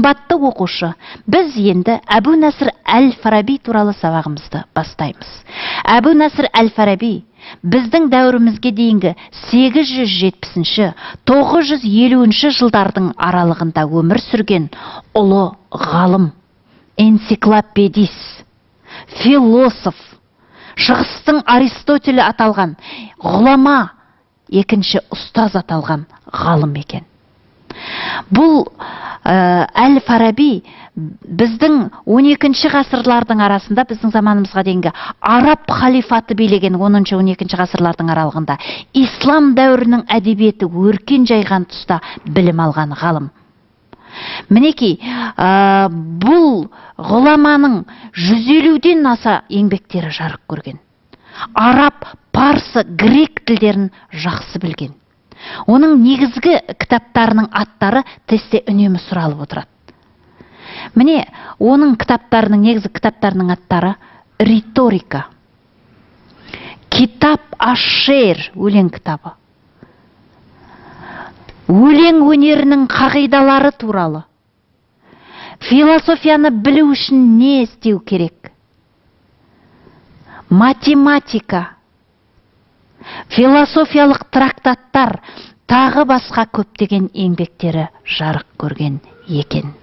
Қымбатты оқушы, біз енді Әбу Насыр әл-Фараби туралы сабағымызды бастаймыз. Әбу Насыр әл-Фараби біздің дәуірімізге дейінгі 870-ші, 950-ші жылдардың аралығында өмір сүрген ұлы ғалым, энциклопедист, философ, Шығыстың Аристотелі аталған, ғұлама, екінші ұстаз аталған ғалым екен. Бұл әл-Фараби біздің 12 ғасырлардың арасында, біздің заманымызға дейінгі араб халифаты билеген 10-12 ғасырлардың аралығында ислам дәуірінің әдебиеті өркен жайған тұста білім алған ғалым. Мінекей, бұл ғұламаның 150-ден аса еңбектері жарық көрген. Араб, парсы, грек тілдерін жақсы білген. Оның негізгі кітаптарының аттары тестте үнемі сұралып отырады. Міне, оның кітаптарының, негізгі кітаптарының аттары: риторика, Китап аш-Шер өлең кітабы, өлең өнерінің қағидалары туралы, философияны білу үшін не істеу керек, математика, философиялық трактаттар, тағы басқа көптеген еңбектері жарық көрген екен.